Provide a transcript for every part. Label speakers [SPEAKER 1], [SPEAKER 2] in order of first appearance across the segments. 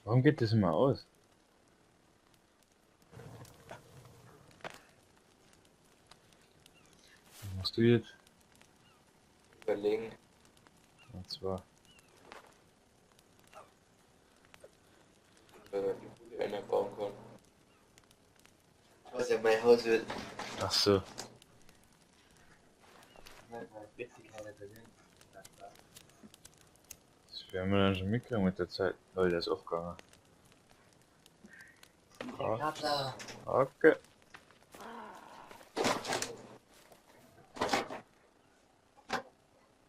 [SPEAKER 1] Warum geht das immer aus? Was machst du jetzt?
[SPEAKER 2] Überlegen.
[SPEAKER 1] Und zwar.
[SPEAKER 2] Die Bude einer bauen kann. Was ja mein Haus wird.
[SPEAKER 1] Ach so. Das werden wir dann schon mitkriegen mit der Zeit. Leute, der ist aufgegangen.
[SPEAKER 2] Ah.
[SPEAKER 1] Okay.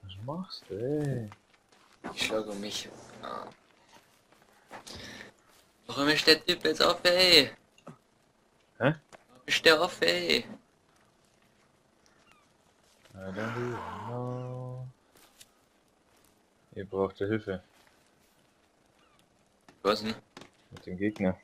[SPEAKER 1] Was machst du, ey?
[SPEAKER 2] Ich schlage mich. Ah. Warum ist der Typ jetzt auf, ey?
[SPEAKER 1] Hä?
[SPEAKER 2] Warum ist der auf, ey?
[SPEAKER 1] I don't even know. Ihr braucht ja Hilfe.
[SPEAKER 2] Was denn?
[SPEAKER 1] Mit dem Gegner.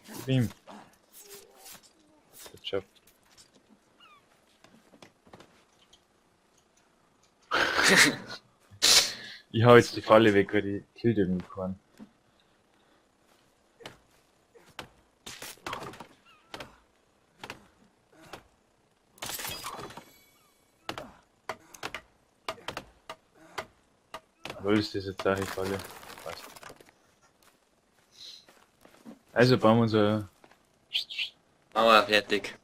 [SPEAKER 1] Gib ihm. Good job. Ich hau jetzt die Falle weg, weil die killt irgendwie keinen. Lol, ist das jetzt auch die Falle? Passt. Also bauen wir unser...
[SPEAKER 2] Mauer fertig.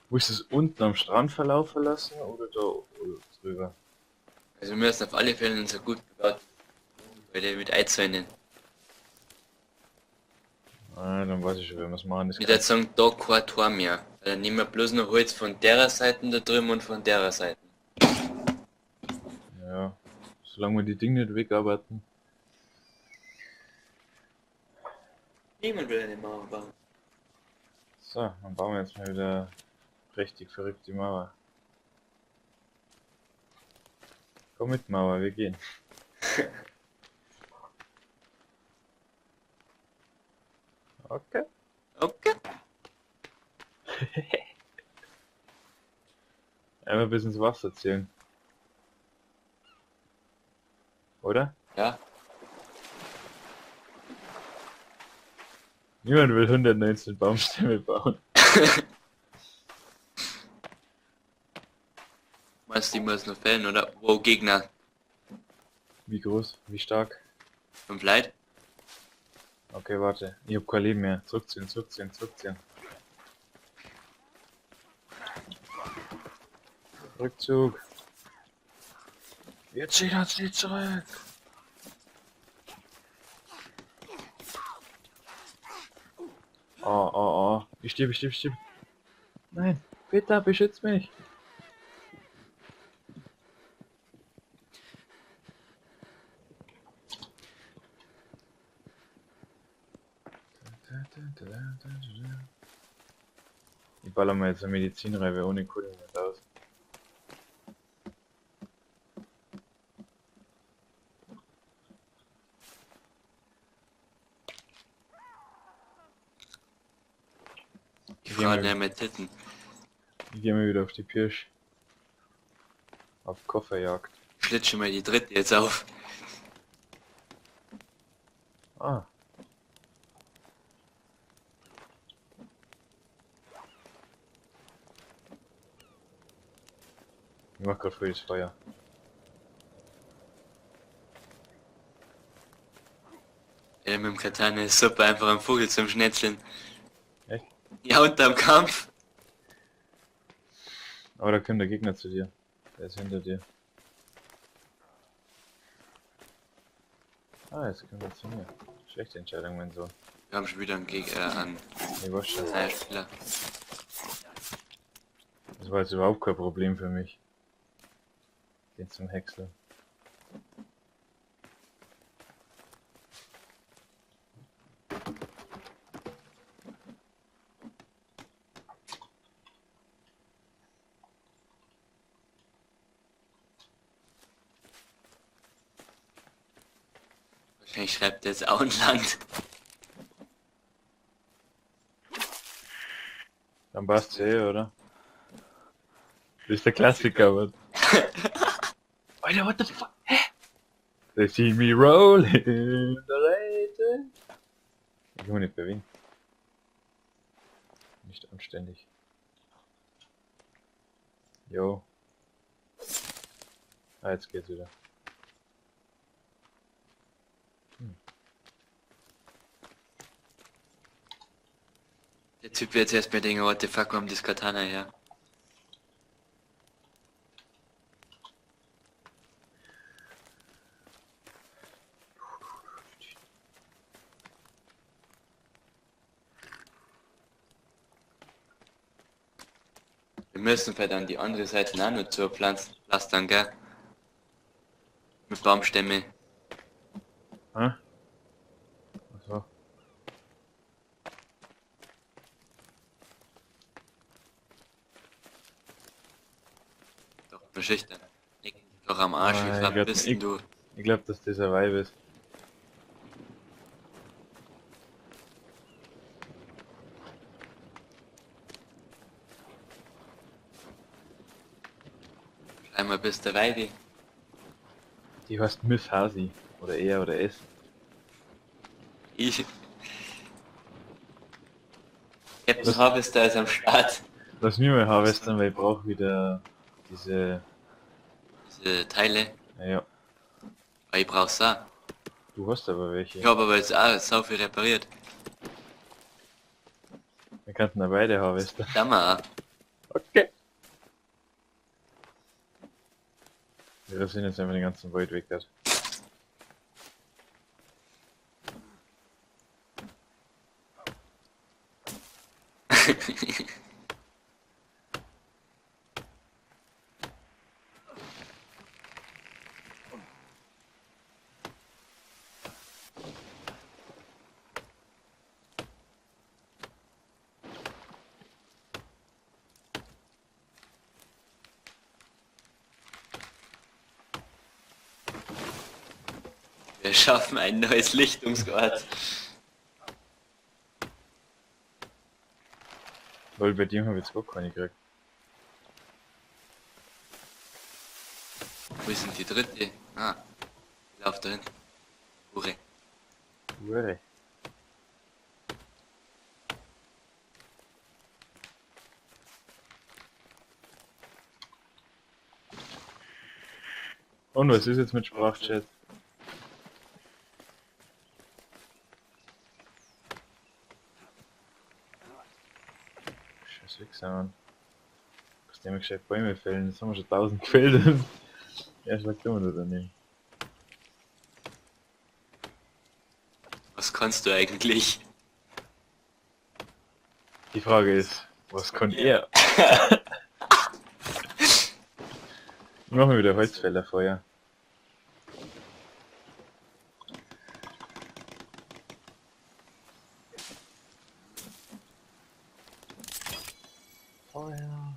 [SPEAKER 1] Willst du es unten am Strand verlaufen lassen oder da oder drüber?
[SPEAKER 2] Also wir müssen auf alle Fälle unser gut gebaut Gebäude mit Eizäunen.
[SPEAKER 1] Ah, dann weiß ich schon, wie wir es machen. Das
[SPEAKER 2] Ich würde sagen, da kein Tor mehr. Dann nehmen wir bloß noch Holz von der Seite da drüben und von der Seite.
[SPEAKER 1] Ja, solange wir die Dinge nicht wegarbeiten.
[SPEAKER 2] Niemand will eine Mauer bauen.
[SPEAKER 1] So, dann bauen wir jetzt mal wieder richtig verrückt die Mauer. Komm mit, Mauer, wir gehen. Okay.
[SPEAKER 2] Okay.
[SPEAKER 1] Einmal bis ins Wasser zählen. Oder?
[SPEAKER 2] Ja.
[SPEAKER 1] Niemand will 119 Baumstämme bauen.
[SPEAKER 2] Meinst du, die muss noch fällen, oder? Wow, Gegner.
[SPEAKER 1] Wie groß? Wie stark?
[SPEAKER 2] 5 Leid.
[SPEAKER 1] Okay, warte. Ich hab kein Leben mehr. Zurückziehen, zurückziehen, zurückziehen. Rückzug. Wir ziehen uns nicht zurück. Oh, oh, oh. Ich stirb, ich stirb, ich stirb. Nein, Peter, beschütz mich. Ich baller mal jetzt eine Medizin rein, weil ohne Kohle nicht aus.
[SPEAKER 2] Die Frau hat ja mehr Titten.
[SPEAKER 1] Ich geh mal wieder auf die Pirsch. Auf Kofferjagd.
[SPEAKER 2] Schlitz schon mal die dritte jetzt auf.
[SPEAKER 1] Ah. Ich mach grad frühes Feuer.
[SPEAKER 2] Ja, mit dem Katana ist super, einfach ein Vogel zum Schnetzeln.
[SPEAKER 1] Echt?
[SPEAKER 2] Ja, unterm Kampf.
[SPEAKER 1] Aber da kommt der Gegner zu dir. Der ist hinter dir. Ah, jetzt kommt er zu mir. Schlechte Entscheidung, mein Sohn.
[SPEAKER 2] Wir haben schon wieder einen Gegner, einen
[SPEAKER 1] Ich weiß schon.
[SPEAKER 2] Spieler.
[SPEAKER 1] Das war jetzt überhaupt kein Problem für mich. Den zum Häckseln.
[SPEAKER 2] Wahrscheinlich schreibt er jetzt Auenland.
[SPEAKER 1] Dann passt's eh, oder? Das ist der Klassiker, aber. Alter, what the fuck? Hä? They see me rolling the late. Ich kann mich nicht bewegen. Nicht anständig. Jo. Ah, jetzt geht's wieder.
[SPEAKER 2] Der Typ wird jetzt erstmal denken, what the fuck, wo haben das Katana her? Wir müssen vielleicht an die andere Seite auch noch zupflanzen, pflastern, gell? Mit Baumstämme.
[SPEAKER 1] Hä? Achso.
[SPEAKER 2] Doch, bin schüchtern. Leck mich doch am Arsch,
[SPEAKER 1] Ah,
[SPEAKER 2] wie
[SPEAKER 1] ich
[SPEAKER 2] grad
[SPEAKER 1] glaub,
[SPEAKER 2] bist denn du?
[SPEAKER 1] Ich glaub, dass das ein Vibe ist.
[SPEAKER 2] Einmal bist der Weibi.
[SPEAKER 1] Die heißt Miss Hasi. Oder er oder es.
[SPEAKER 2] Ich. Captain Harvester ist am Start.
[SPEAKER 1] Lass mir mal harvestern, weil ich brauche wieder diese.
[SPEAKER 2] Diese Teile.
[SPEAKER 1] Naja,
[SPEAKER 2] Aber ich brauch's auch.
[SPEAKER 1] du hast aber welche.
[SPEAKER 2] Ich habe aber jetzt auch sau viel repariert.
[SPEAKER 1] Wir könnten da beide harvestern.
[SPEAKER 2] Da mal auch.
[SPEAKER 1] Okay. Wir sind jetzt einfach den ganzen Wald weg. Dort.
[SPEAKER 2] Wir schaffen ein neues Lichtungsort.
[SPEAKER 1] Weil bei dem habe ich jetzt gar keine gekriegt.
[SPEAKER 2] Wo ist denn die dritte? Ah. Ich lauf da hinten. Hure.
[SPEAKER 1] Hure. Und was ist jetzt mit Sprachchat? Scheiß Wichser, Mann. Kannst du immer gescheit Bäume fällen, jetzt haben wir schon 1000 gefällt. Ja, schlag immer nur daneben.
[SPEAKER 2] Was kannst du eigentlich?
[SPEAKER 1] Die Frage ist, was kann er? Ich mach mal wieder Holzfällerfeuer. Feuer.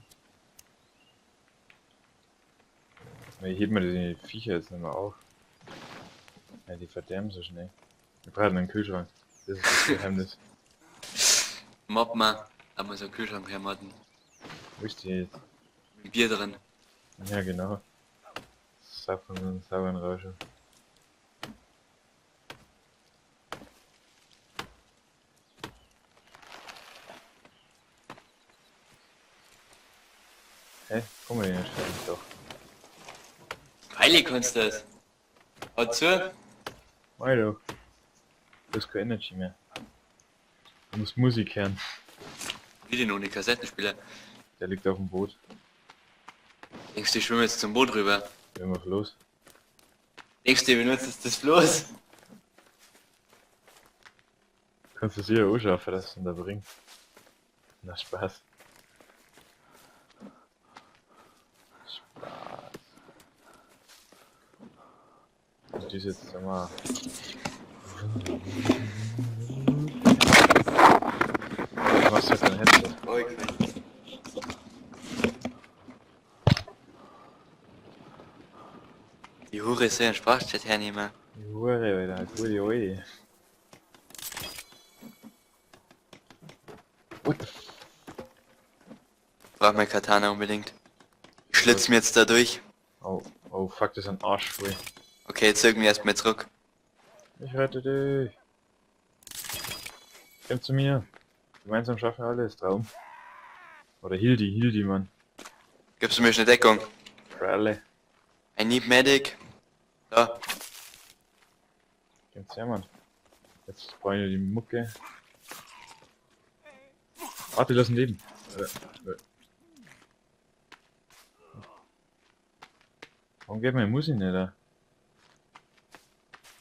[SPEAKER 1] Ich heb mir die Viecher jetzt nicht mehr auf. Ja, die verderben so schnell. Wir brauchen einen Kühlschrank. Das ist das Geheimnis.
[SPEAKER 2] Mob mal. Da muss ein Kühlschrank hermachen.
[SPEAKER 1] Wo ist die jetzt?
[SPEAKER 2] Mit Bier drin.
[SPEAKER 1] Ja, genau. Saufen und einen sauberen Rauscher. Hä? Guck mal, den stelle ich doch.
[SPEAKER 2] Freilich kannst du das. Hau zu.
[SPEAKER 1] Mach doch. Du hast keine Energy mehr. Du musst Musik hören.
[SPEAKER 2] Wie denn ohne Kassettenspieler?
[SPEAKER 1] Der liegt auf dem Boot.
[SPEAKER 2] Denkst du, ich schwimme jetzt zum Boot rüber?
[SPEAKER 1] Wir mach los.
[SPEAKER 2] Denkst du, wir benutzen jetzt das bloß?
[SPEAKER 1] Kannst du sicher auch schaffen, dass du ihn da bringt. Na Spaß. Spaß. Und das ist jetzt immer. Was hat dein Headset?
[SPEAKER 2] Die Hure soll einen Sprachchat hernehmen.
[SPEAKER 1] Die Hure, Alter. Gute Oje. What the f...
[SPEAKER 2] Brauch mein Katana unbedingt. Ich schlitz mir jetzt da durch.
[SPEAKER 1] Oh, oh fuck, das ist ein Arsch voll.
[SPEAKER 2] Okay, jetzt irgendwie erstmal zurück.
[SPEAKER 1] Ich rette dich. Komm zu mir. Gemeinsam schaffen wir alles. Traum. Oder Hildi, Hildi, Mann.
[SPEAKER 2] Gibst du mir schnell Deckung?
[SPEAKER 1] Pralle.
[SPEAKER 2] I need medic. Da.
[SPEAKER 1] Kommt's her, Mann. Jetzt brauche ich nur die Mucke. Warte, lass ihn leben. Warum geht meine Musik nicht da?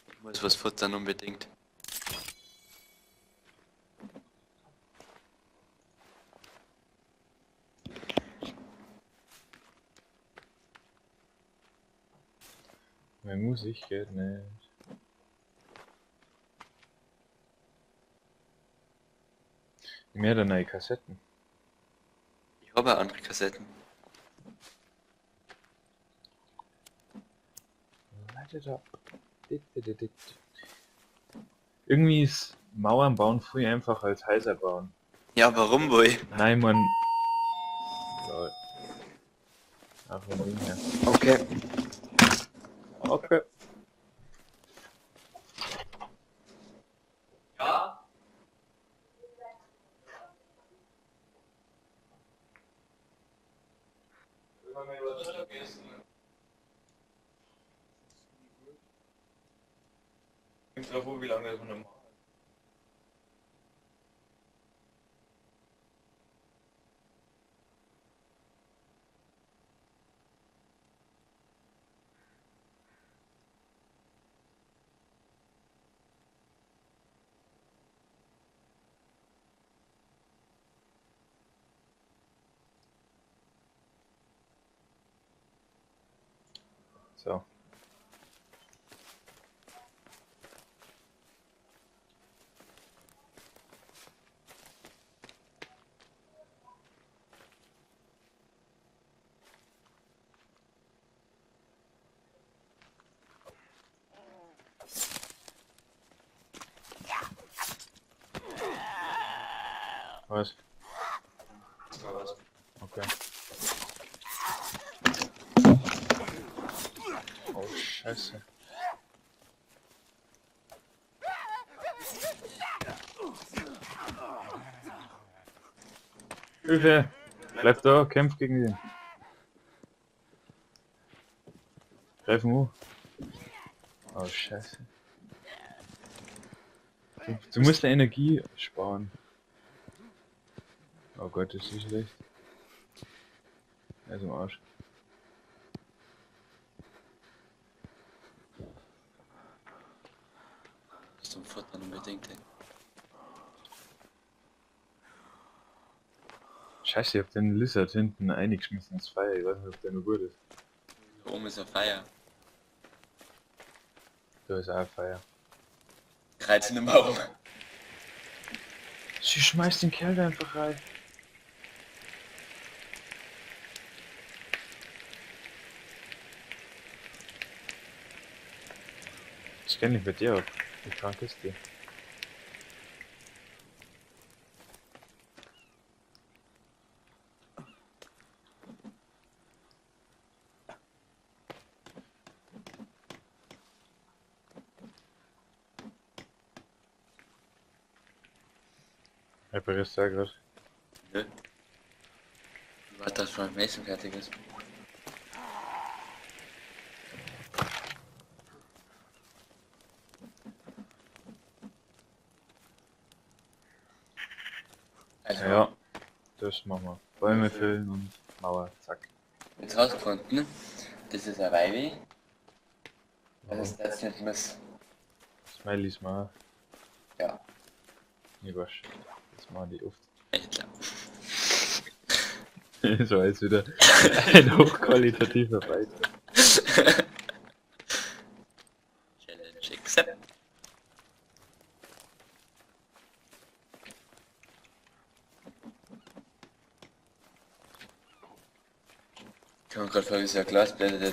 [SPEAKER 2] Ich muss was futtern unbedingt.
[SPEAKER 1] Meine Musik geht nicht. Mehr der neue Kassetten.
[SPEAKER 2] Ich habe auch andere Kassetten.
[SPEAKER 1] Light it up. Dit, dit, dit, dit. Irgendwie ist Mauern bauen viel einfacher als Häuser bauen.
[SPEAKER 2] Ja, warum wohl?
[SPEAKER 1] Nein, Mann. Lol. Ach, vom Ding her.
[SPEAKER 2] Okay.
[SPEAKER 1] Okay.
[SPEAKER 2] Ja.
[SPEAKER 1] Kommt drauf an, wie lange das noch macht. So. Was? Okay. Oh, Scheiße. Hilfe! Bleib da, kämpf gegen den. Greif ihn an. Oh, Scheiße. Du musst deine Energie sparen. Oh Gott, das ist schlecht. Er ist im Arsch.
[SPEAKER 2] Zum Futtern unbedingt, ey.
[SPEAKER 1] Scheiße, ich hab den Lizard hinten eingeschmissen ins Feuer. Ich weiß nicht, ob der noch gut ist.
[SPEAKER 2] Da oben ist ein Feuer.
[SPEAKER 1] Da ist auch ein Feuer.
[SPEAKER 2] Kreuz in den Baum.
[SPEAKER 1] Sie schmeißt den Kerl da einfach rein. Das kenne ich bei dir ab. Wie krank ist die? Reparierst du ja gerade.
[SPEAKER 2] Nö. Warte, dass mein Mason fertig ist. Also,
[SPEAKER 1] Ja, das machen wir. Bäume fällen und Mauer, zack.
[SPEAKER 2] Jetzt rausgefunden, das ist ein Weibi. Das ist jetzt nicht Miss.
[SPEAKER 1] Smileys mal.
[SPEAKER 2] Ja.
[SPEAKER 1] Nee, was? Das machen die oft.
[SPEAKER 2] Echt klar.
[SPEAKER 1] Das war jetzt wieder ein hochqualitativer Beitrag.
[SPEAKER 2] Challenge accept. Ich komme gerade vor, wie so ein Glasblätter, der